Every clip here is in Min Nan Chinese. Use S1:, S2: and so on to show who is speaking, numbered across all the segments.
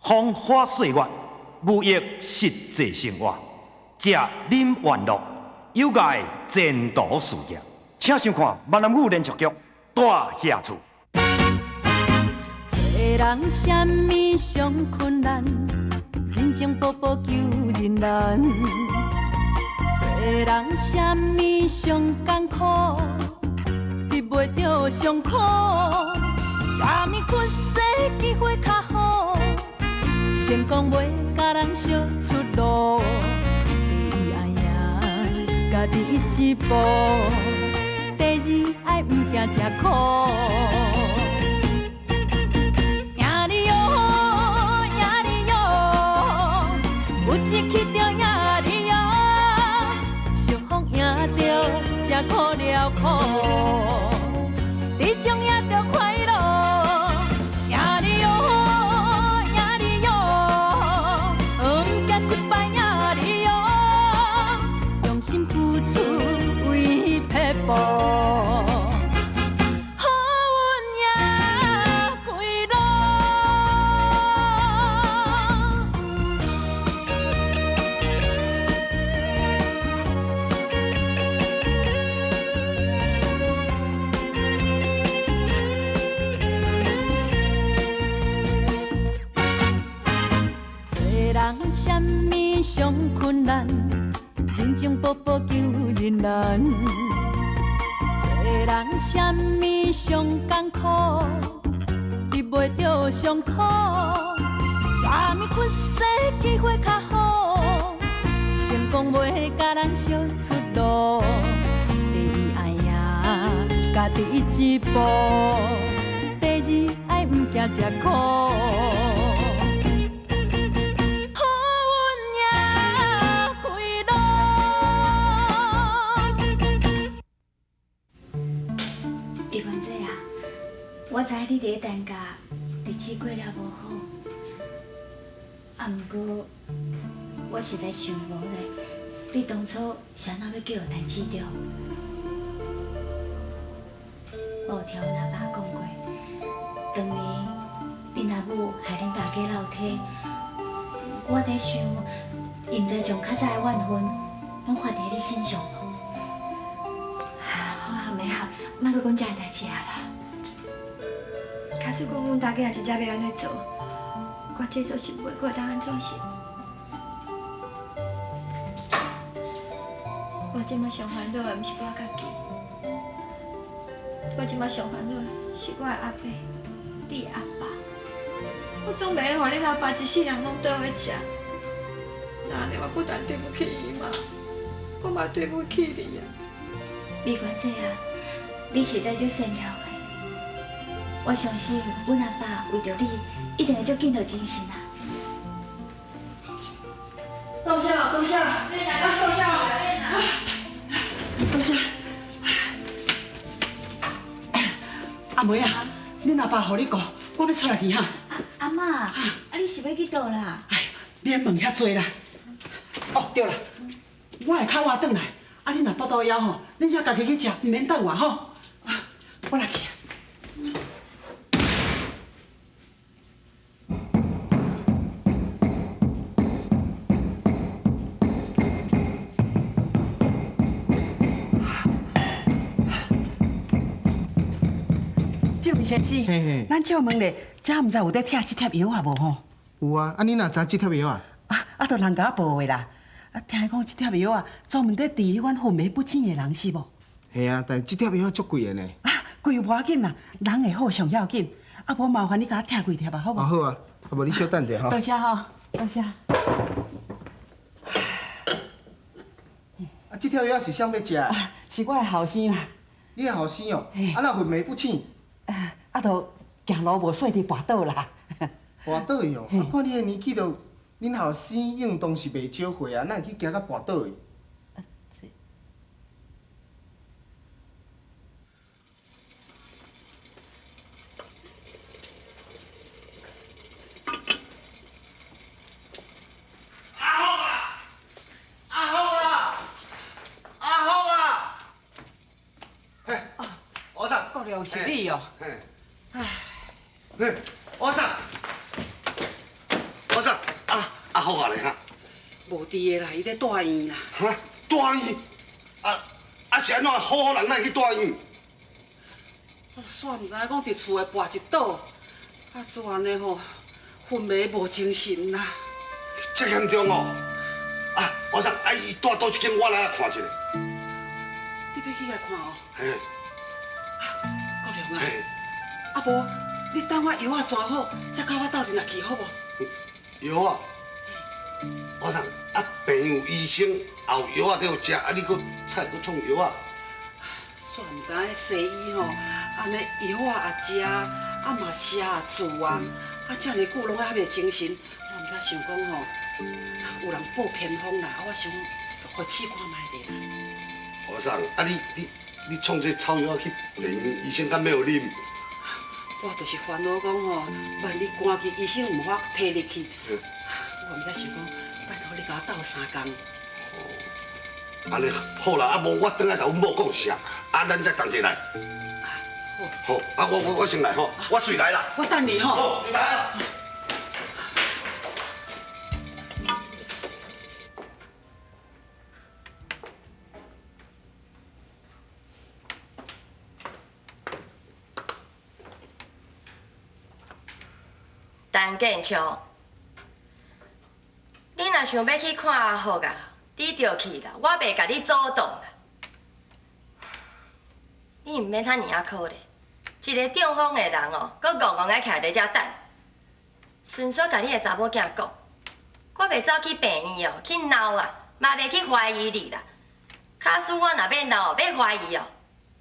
S1: 风花雪月，无益实际生活，食啉玩乐，有碍前途事业。请收看闽南语连续剧《大侠厝》。
S2: 做人啥物上困难？人情步步求人难。做人啥物上艰苦？得袂著上苦。啥物困世机会较好？成功袂共人相出路。第一爱赢家己一步，第二爱毋惊吃苦。赢你哟，赢你哟，有志气就赢你哟，相逢赢著才苦了苦，这种赢著快乐。赢你哟，赢你哟，毋惊失败赢你哟，用心付出为撇步。好运赢归路。做人啥物上困难？人情步步求人难。做人啥物上艰苦？得袂著上苦。啥物困世机会较好？成功袂共人相出路。第一爱赢家己一步，第二爱毋惊吃苦。好运赢归路。
S3: 玉娟姐啊，我知你伫咧陈家日子过了无好，啊，毋过我实在想无咧，你当初是按怎欲叫陈志忠？我有听阮阿爸讲过，当年恁阿母害恁大家落体，我伫想，伊毋知将较早的怨恨拢发伫你身上无？
S4: 好啊，妹啊，莫阁讲这个代志啊啦。
S5: 假使讲阮大家若真正欲按呢做，我这做是袂阁会当按做事。我这马上烦恼的毋是我家己，我这马上烦恼的是我的阿伯，你的阿爸。我总袂用予恁阿爸一世人拢倒咧食，那按呢我不但对不起伊嘛，我嘛对不起你啊。
S3: 美娟姐啊，你实在足善良的，我相信阮阿爸为著你，一定会足紧就精神啊。
S6: 多谢，多谢，啊，多谢，啊，多谢。阿梅啊，恁阿爸予你顾，我欲出来去哈。
S3: 阿嬷，啊你是欲去佗啦？
S6: 哎，免问遐济啦。哦，对啦，我会较晚转来，啊，你若腹肚枵吼，恁才家己去食，毋免等我吼。啊，我来去。这位先生，咱借问咧，遮毋知有咧拆這帖藥仔無吼？
S7: 有啊，啊你哪知這帖藥啊？
S6: 啊啊，都人共我報的啦。啊，聽講這帖藥啊，專門咧治彼款昏迷不醒的人是無？
S7: 嘿啊，但是這帖藥足貴的呢。
S6: 啊，貴無要緊啦，人會好上要緊。啊，無麻煩你共我拆幾帖啊，好無？
S7: 啊好啊，啊無你小等者吼。
S6: 多謝吼，多謝。
S7: 啊，這帖藥是啥欲食的？
S6: 是我的後生啦。
S7: 你的後生哦？啊，若昏迷不醒？
S6: 啊，就行路無細力跋倒啦。
S7: 跋倒去哦，啊，看你的年紀就，恁後生應當是袂少歲啊，哪會去行到跋倒去？
S1: 阿福啊！阿福啊！阿福啊！嘿，我上。
S6: 国良是你哦。
S1: 嘿。嘿，我上。
S8: 福啊咧哈？
S6: 无伫的啦，伊咧住院啦。
S8: 哈，住院？啊啊是按怎？好好人哪会去住院？
S6: 我煞毋知影讲伫厝内跋一倒，啊，怎按呢吼，昏迷无精神啦。
S8: 这严重哦！啊，我说啊，伊蹛佗一间，我来看一下。
S6: 你欲去共看哦？
S8: 嘿。
S6: 国良啊，啊无，你等我药仔转好，才佮我斗阵来去好无？
S8: 药仔？我说啊，病院有医生，也有药仔在食，啊，你阁菜阁创药仔？
S6: 煞毋知影西医吼，按呢药仔也食，啊嘛写字啊，啊遮尔久拢还袂精神，我毋知想讲吼，有人报偏方啦，啊我想讲，予试看觅咧啦。
S8: 和尚，啊你创这草药去病院，医生敢欲予啉？
S6: 我就是烦恼讲吼，万一赶去医生毋法提入去，我毋知想讲，拜托你共我斗相共。
S8: 哦，按呢好啦，啊无我转来共阮某讲啥，啊咱再同齐来。好。好，啊我先来吼，我随来啦。
S6: 我等你吼。
S8: 好，随来啊。
S9: 陈建昌，你若想欲去看阿福啊，你就去啦，我袂共你阻挡啦。你毋免遮尔仔可怜，一个中风的人哦，阁戆戆仔徛伫遮等。顺续共你的查某囝讲，我袂走去病院哦，去闹啊，嘛袂去怀疑你啦。假使我若欲闹，欲怀疑哦，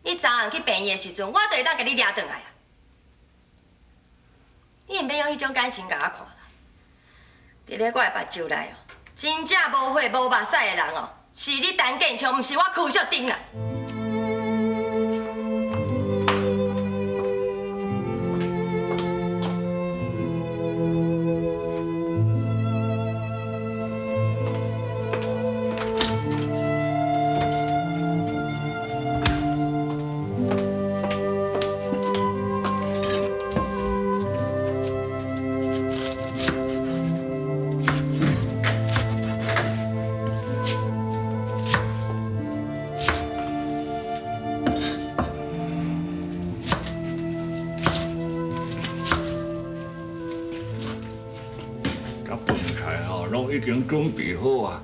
S9: 你昨暗去病院的时阵，我就会当共你掠转来啊。你毋免用彼种眼神共我看啦。伫咧我的目睭内哦，真正无血无目屎的人哦，是你陈建昌，毋是我柯秀珍啦。
S10: 已经准备好啊！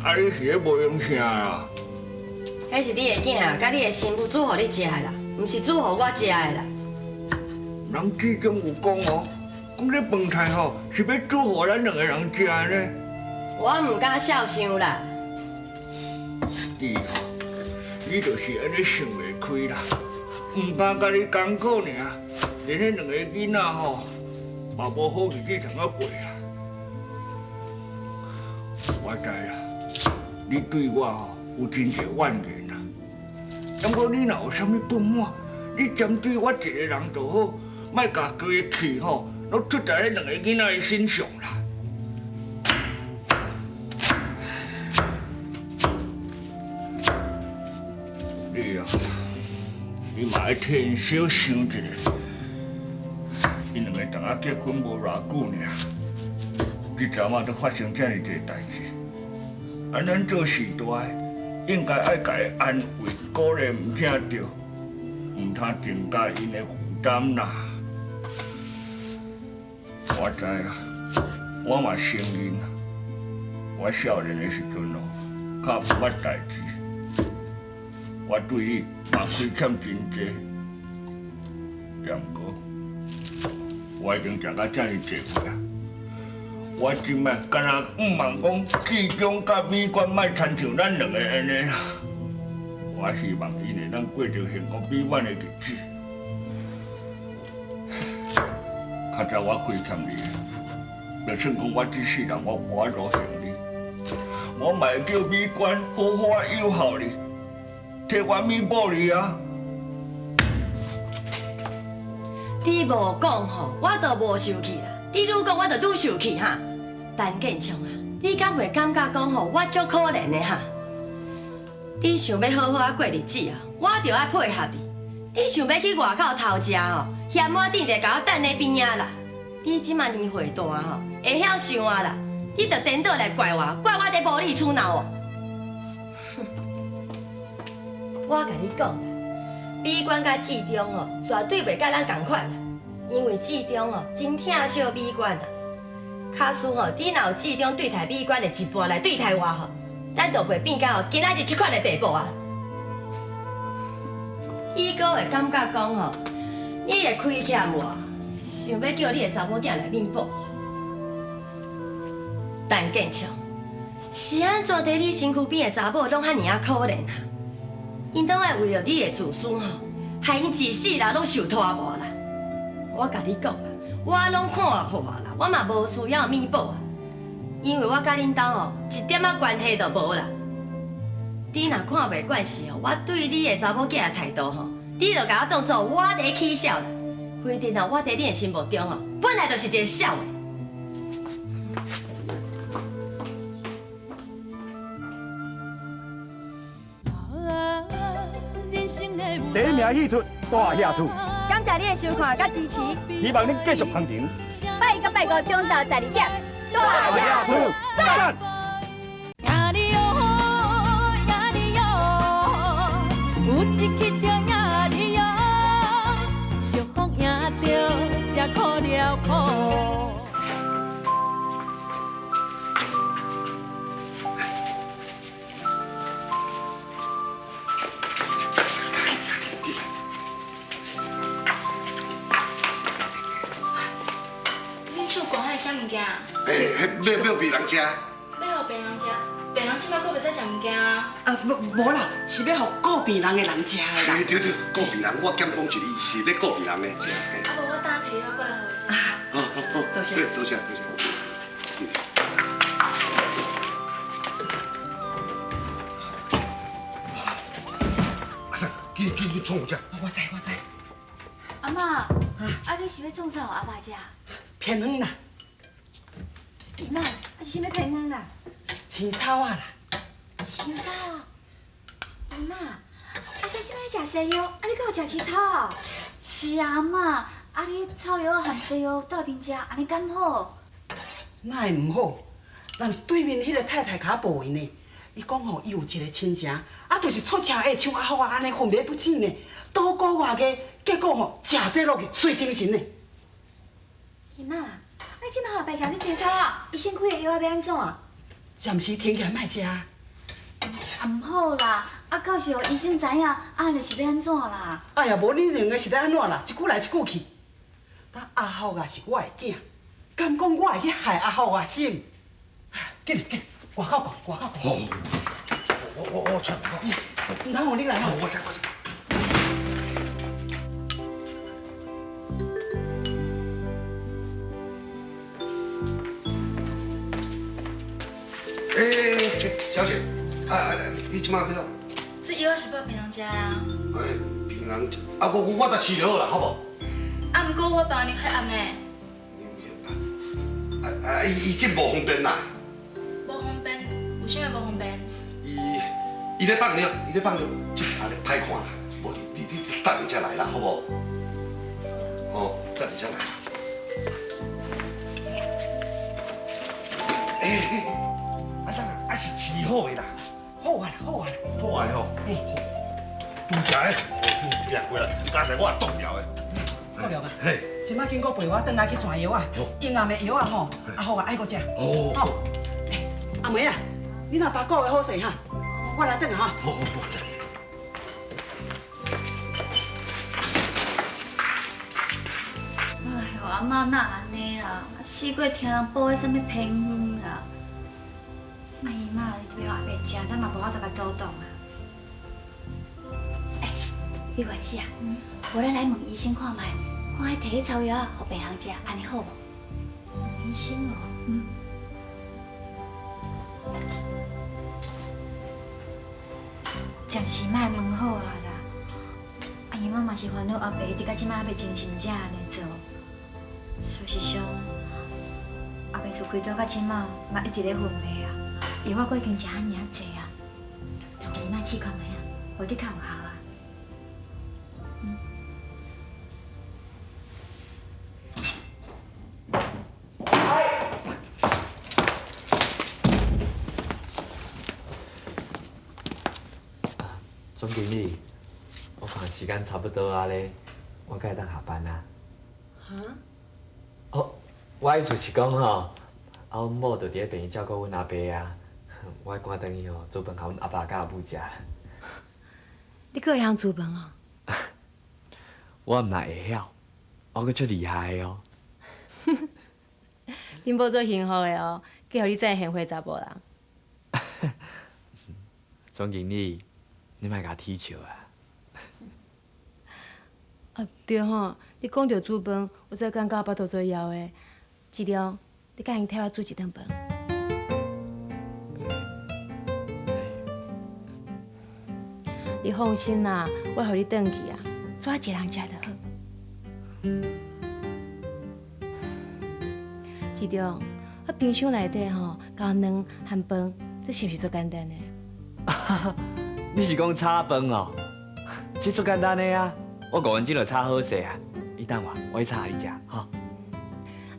S10: 啊，你是咧无闲啥啦？
S9: 彼是你的囝，佮你的新妇煮予你食的啦，毋是煮予我食的啦。
S10: 人志中有讲哦，讲这饭菜吼是欲煮予咱两个人食的呢。
S9: 我毋敢肖想啦。
S10: 你吼，你就是按呢想袂开啦，毋敢共你艰苦尔，连彼两个囡仔吼，嘛无好日子通仔过啦。我知啦，你对我吼有真济怨言啦。不过你若有啥物不满，你针对我一个人就好，莫共规个气吼拢出在彼两个囡仔的身上啦。你啊，你嘛爱替𪜶小想一下，𪜶两个同仔结婚无偌久尔。这阵仔都发生遮尔济代志，啊，咱做序大的，应该爱共伊安慰、鼓励，毋正对，毋通增加𪜶的负担啦。我知啊，我嘛承认啊，我少年的时阵哦，较毋捌代志，我对你嘛亏欠真济，也毋过，我已经食到遮尔济岁啊。我这摆敢若向望讲，志忠佮美娟莫亲像咱两个按呢啦。我希望𪜶会当过著幸福美满的日子。较早我亏欠你的，就算讲我这世人我无法度还你，我嘛会叫美娟好好仔养孝你，替我弥补你啊。
S9: 你无讲吼，我就无生气啦。你愈讲，我就愈生气哈。陈建昌啊，你敢袂感觉讲吼，我足可怜的哈？你想欲好好仔过日子啊，我就爱配合你。你想欲去外口偷食吼，嫌我佇咧共我等咧边仔啦。你这马年岁大吼，会晓想啊啦。你就颠倒來怪我，怪我佇無理取鬧哦。哼，我共你講，美娟佮志忠哦，絕對袂佮咱仝款啦，因為志忠哦真疼惜美娟啦。假使吼，你若有志忠對待美娟的一半來對待我吼，咱就袂變到吼今仔日這款的地步啊！伊閣會感覺講吼，你會虧欠我，想欲叫你的查某囝來彌補。陳建昌，是按怎佇你身軀邊的查某攏遐爾仔可憐啊？𪜶攏愛為著你的自私吼，害𪜶一世人攏受拖磨啦！我共你講啦，我攏看破啦，我嘛無需要彌補啊，因為我佮恁兜吼一點仔關係都無啦。你若看袂慣勢吼，我對你的查某囝的態度吼，你就共我當做我佇起痟啦。反正啊，我佇你的心目中吼，本來就是一個痟的。
S1: 第一名戲出大俠厝，
S11: 感謝你的收看佮支持，
S1: 希望恁繼續捧場。
S11: 拜一佮拜五中晝12點，
S1: 大俠厝讚。
S2: 贏你喲，贏你喲，有一去就贏你喲，相逢贏著才苦了苦。
S4: 啥物件？
S8: 欸，欲予病人食。
S4: 欲予病人食，病人这摆阁袂使食物件啊。
S6: 啊，無啦，是欲予顧病人的人食的啦。
S8: 對對，顧病人，我減講一字，是欲顧病人的食。
S4: 啊，無我等提藥過來予伊食。
S8: 好好好，多謝多謝多謝。阿婶，去去去創啥？
S6: 我知我知。
S3: 阿嬤，啊你是欲創啥予阿爸食？
S6: 偏方啦。
S3: 姨媽，啊是啥物偏方啦？
S6: 青草仔啦。
S3: 青草仔？姨媽，啊你這擺食西藥，啊你閣有食青草仔？是啊，阿嬤，啊你草藥和西藥鬥陣食，按呢敢好？
S6: 哪會毋好？咱對面彼个太太共我報的呢。伊講吼，伊有一个親情，啊，就是出車禍，像阿福啊按呢昏迷不醒呢，倒個月个，結果吼食這落去，媠精神呢。
S3: 姨媽，你這擺予阿爸食這青草仔，醫生開的藥仔欲按怎啊？
S6: 暫時停起來莫食。
S3: 啊，毋好啦，啊，到時予醫生知影，按呢是欲按怎啦？
S6: 哎呀，無恁兩个是咧按怎啦？一句來一句去。但阿福啊是我的囝，敢講我會去害阿福啊心？緊來緊，外口講，外口講。
S8: 好，我出。
S6: 毋通予你來吼。
S8: 我知我知。欸，小姐，啊，你這馬欲怎？
S4: 這藥是欲予病人食啊。
S8: 欸，病人食，啊，我再試就好啦，好無？
S4: 啊，毋過我幫量血壓呢。
S8: 啊，伊這無方便啦。
S4: 無方便，為啥物無方便？
S8: 伊咧放尿，伊咧放尿，這按呢歹看啦。無你等下才來啦，好無？哦，等下才來。欸，阿婶啊，啊是飼好的啦。
S6: 好啊啦，好啊啦。
S8: 好啊吼。拄才咧，護士拼過來，剛才我也擋牢的。
S6: 擋牢啊？
S8: 嘿。
S6: 這擺經過陪我轉來去傳藥啊，陰暗的藥啊吼，阿福啊愛閣食。
S8: 哦。
S6: 吼。阿梅啊，你若爸顧會好勢哈，我來轉來哈。
S8: 好好好。
S3: 哎喲，阿嬤哪按呢啦？死過聽人報彼啥物偏方啦。啊姨媽，你欲予阿伯食，咱嘛無法度共阻擋啊。欸，李管事啊，無咱來問醫生看覓，看彼提彼草藥仔予病人食，按呢好無？問醫生哦。嗯。暫時莫問好啊啦。啊姨媽嘛是煩惱阿伯，直到這擺猶未精神才按呢做。事實上，阿伯自開刀到這擺嘛一直咧昏迷啊，藥仔閣已經食遐爾仔濟啊，姨媽試看覓啊，無的較有效啊。
S12: 总经理，我看时间差不多啊咧，我敢会当下班啊？
S4: 哈？
S12: 哦，我意思是讲吼，啊，阮某就伫咧病院照顾阮阿爸啊，我爱赶转去吼，煮饭予阮阿爸佮阿母食。
S4: 你阁会晓煮饭哦？
S12: 我毋但会晓，我阁足厉害的哦。
S4: 恁某足幸福的哦，嫁予你这个贤惠查埔人。
S12: 总经理，你莫共取笑啊！
S4: 啊对吼，你讲著煮饭，我才感觉腹肚做枵的。志良，你敢会替我煮一顿饭？你放心啦，我予你转去啊，煮我一人食就好。志忠，我冰箱内底吼加卵和饭，这是毋是足简单的？
S12: 你是讲炒饭哦？这足简单的啊！我五分钟就炒好势啊！你等我，我去炒予你食，吼。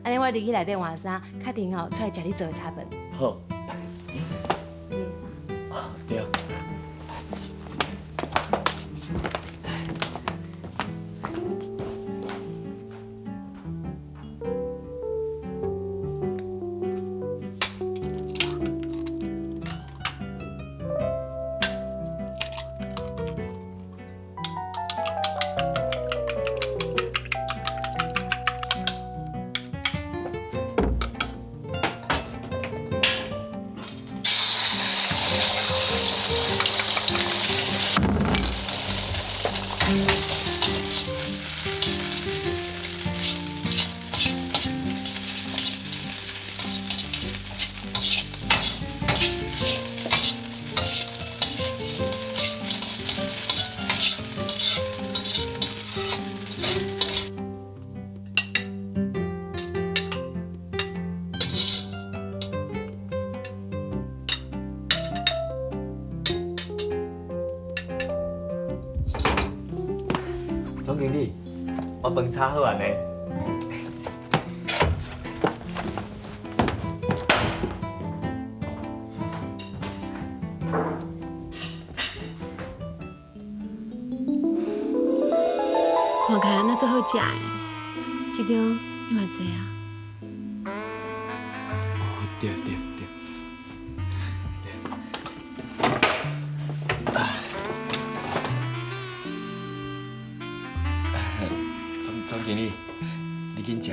S4: 按呢，我入去内底换衫，确定吼出来食你做的炒饭。
S12: 好。对。总经理，我饭炒好啊呢。
S4: 看起来敢若足好食的，志忠，你嘛坐啊？
S12: 哦，对对对。总经理，你紧食。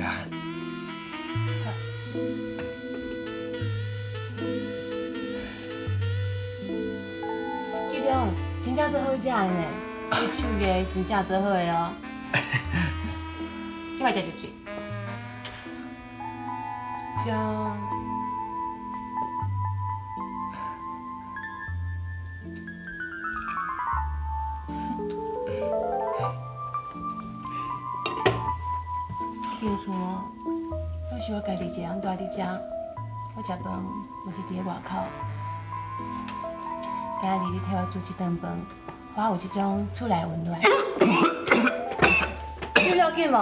S4: 志忠，真正足好食的呢，你手艺真正足好的哦。你嘛食一喙。食。这间厝哦，拢是我家己一个人住伫遮，我食饭嘛是伫咧外口。今日你替我煮这顿饭，我有这种厝内温暖。你要紧无？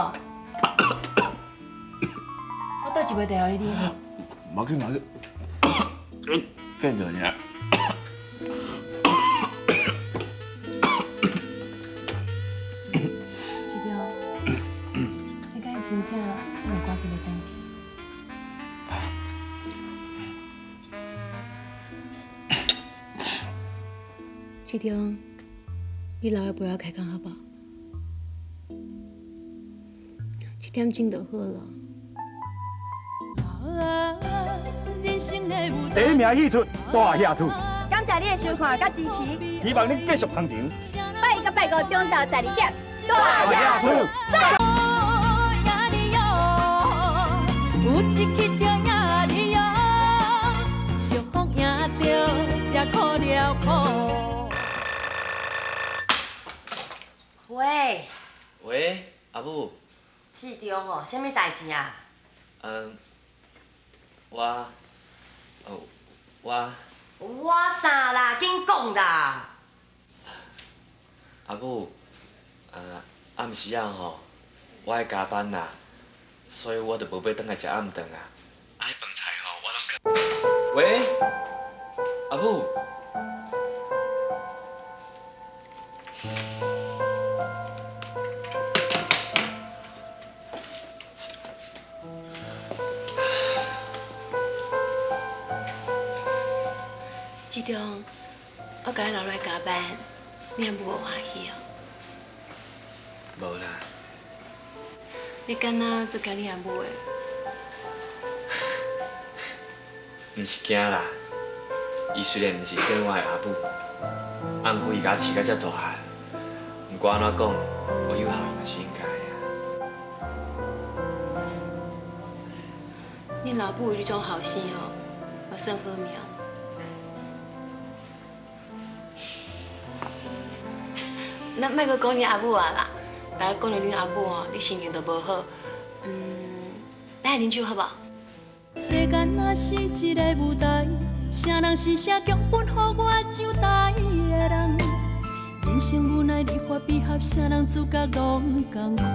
S4: 我倒一杯茶予你啉。
S10: 无紧无紧，变做尔。
S4: 志忠，你敢真正这么赶紧欲转去？志忠，你留来陪我开讲好无？一点钟就好了。
S1: 第一名戏出大侠厝，
S11: 感谢你的收看佮支持，
S1: 希望你继续捧场。
S11: 拜一佮拜五中昼12点，大侠厝。
S2: 有一去就赢你哦，相逢赢著才苦了苦。
S9: 喂，
S12: 喂，阿母。
S9: 志忠哦，啥物代志啊？
S12: 我，我。
S9: 我啥啦？紧讲啦！
S12: 阿母，暗时仔吼，我爱加班啦，所以我就无欲转来食暗顿啊。啊，彼饭菜吼，我拢去。喂，阿母。
S4: 志中，我共你留落来加班，你阿母无欢喜哦？
S12: 无啦。
S4: 你敢若足惊你阿母的？
S12: 毋是惊啦，伊虽然毋是生我的阿母，啊，毋过伊共我饲到遮大汉，毋管按怎讲，我有孝伊嘛是应该的啊。
S4: 恁老母有这种后生哦，嘛算好命。咱莫阁讲恁阿母啊啦，逐下讲著恁阿母哦，你心情就无好。咱来啉酒好无？
S2: 世间若是一个舞台，啥人是写剧本予我上台的人？人生无奈离合悲合，啥人主角拢仝款。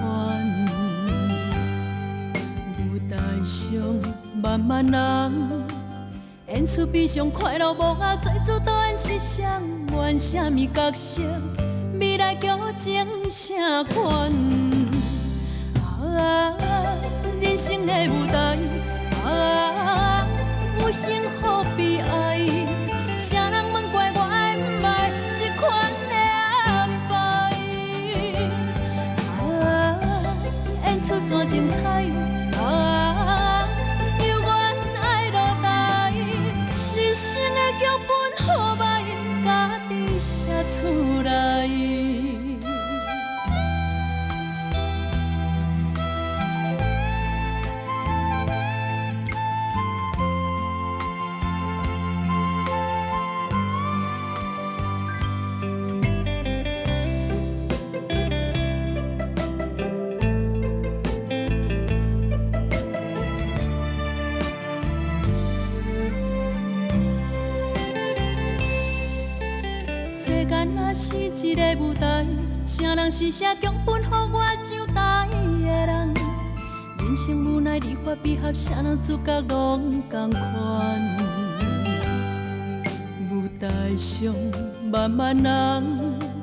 S2: 舞台上万万人，演出悲伤快乐无碍，最主导演是谁？演啥物角色？未来剧情啥款？啊，人生的舞台，啊，有幸福悲哀，啥人问过我爱毋爱这款的安排？啊，演出怎精彩？啊，犹原爱落台，人生的剧本好歹，家己写出来。世间若是一个舞台，啥人是写剧本予我上台的人？人生无奈离合悲合，啥人主角拢仝款。舞台上万万人，